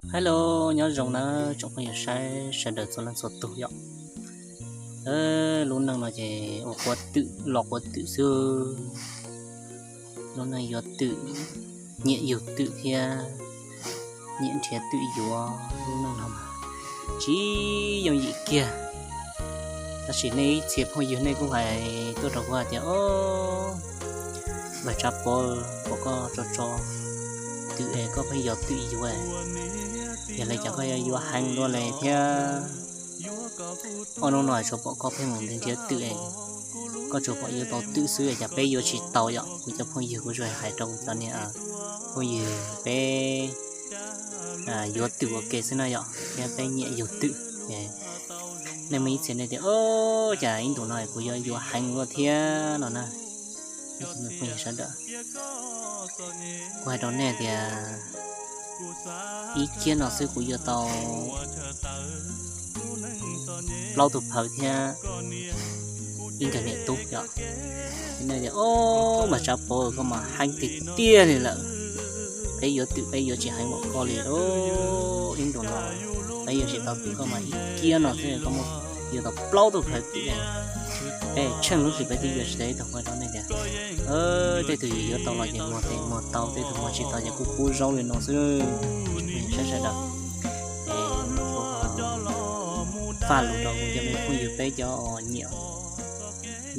Hello, nyob zoo na tsoom phooj ywg saib sawv daws txhua leej txhua tus yom. Lub neej no ces ua quav twm los quav twm xwb. Lub neej yuav twm, nyiam yug twm thiab nyiam nrhiav twm yuav, lub neej no mas tsis yooj yim kiag. Tab sis nej ib txhia phooj ywg nej kuj hais tuaj rau kuv hais tias, o, Npawg Tsav Pov, pom koj tso tso twm es koj pheej yog twm yuav, yog li cas koj yuav yuav heev dua li thiab? Ob hnub no tsuas pom koj pheej mus nrhiav twm es koj tsuas pom yuav tau twm xwb es cas peb yuav tsis tau yom? Kuv cov phooj ywg kuj tsuas hais rau kuv cov niag phooj ywg peb yuav twm ua ke xwb na yom, thiab peb nyiam yug twm. Nej muaj ib txhia nej tias, o, cas ib ntus no kuv yuav yuav heev luaj thiab no na. Phooj ywg sawv daws, kuv hais rau nej tias ib kiab no xwb kuv yuav tau plaub tug phawj thiab ib nkawg niam tub yom. Nej tias, o, Npawg Tsav Pov, koj mas heev tiag tiag li lawm. Peb yuav twm peb yuav tsis heev npaum koj li. Ib ntus no peb yuav tsis tau twm, koj mas ib kiab no xwb koj muaj yuav tau plaub tug phawj twm. Peb tsheej lub hlis peb twb yuav tsis tau ib tug. Kuv hais rau nej tias tej tug yuav tau los ces muag tes muag taw, tej tug muag tsis tau ces kuj kub zaub li no xwb. Saib sawv daws, faj lus rau kuv cov me phooj ywg peb cov uas nyiam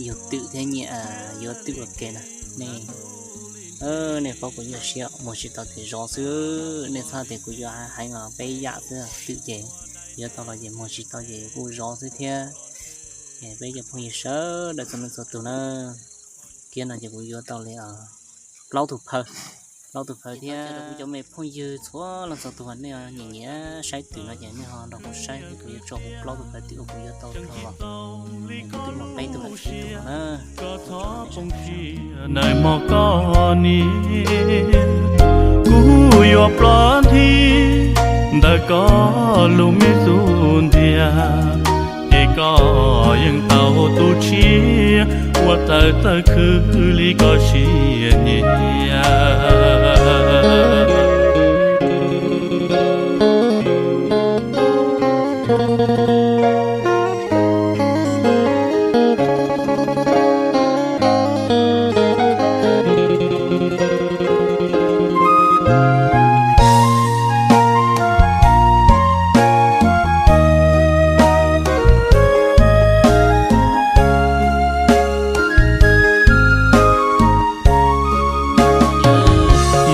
yug twm thiab nyiam yuav twm ua ke na. Nej, nej paub kuv nyuaj siab, muag tsis tau ces zov xwb. Nej txhob tias kuv yuav heev os, peb yam xwb, twm ces yuav tau los ces muag, tsis tau ces kuj zov xwb thiab. Peb cov phooj ywg sawv daws txhua leej txhua tus na, kiab no ces kuv yuav tau li plaub tug phawj, plaub tug phawj thiab. Kuv cov me phooj ywg txhua leej txhua tus nej nyiam nyiam saib twm no ces nej ho nrog kuv saib, kuv yuav tso kuv plaub tug phawj twm uas kuv yuav tau rau los, kuv twb muaj peb tug los tsib tug no na. Nawm mog koj niam, kuv yuav ploj nthi ntawm koj lub me xub ntiag, ces koj yeej tau tu siab ua tawv tawv khwv li koj siab nyiam.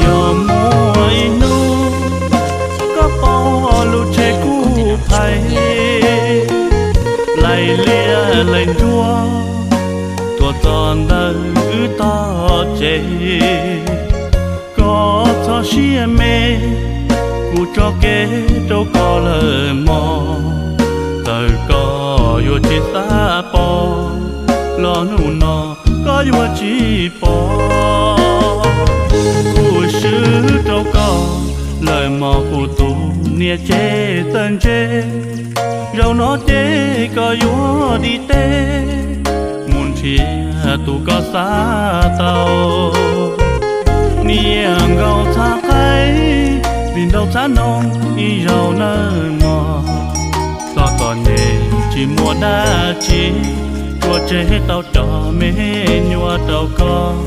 Yog muaj ib hnub koj pom lub tsheb kuj phais, laim liab laim nruab tuaj txog ntawm wb tog tsev, koj txhob siab me, kuv tso kev rau koj lawm mog. Txawm koj yuav tsis xav pom los hnub no koj yuav tsis pom. Kuv swb rau koj lawm mog kuv tus niam tsev txawj ntse, zaum no ces koj yuav dim teb mus nrhiav tus koj xav tau. Niam nkaus txhab qaib, txiv nraug txhab noog ib zaug nawb mog. Txog tom nyem tsis muaj dab tsi, tsuas tseg tau cov me nyuam rau koj.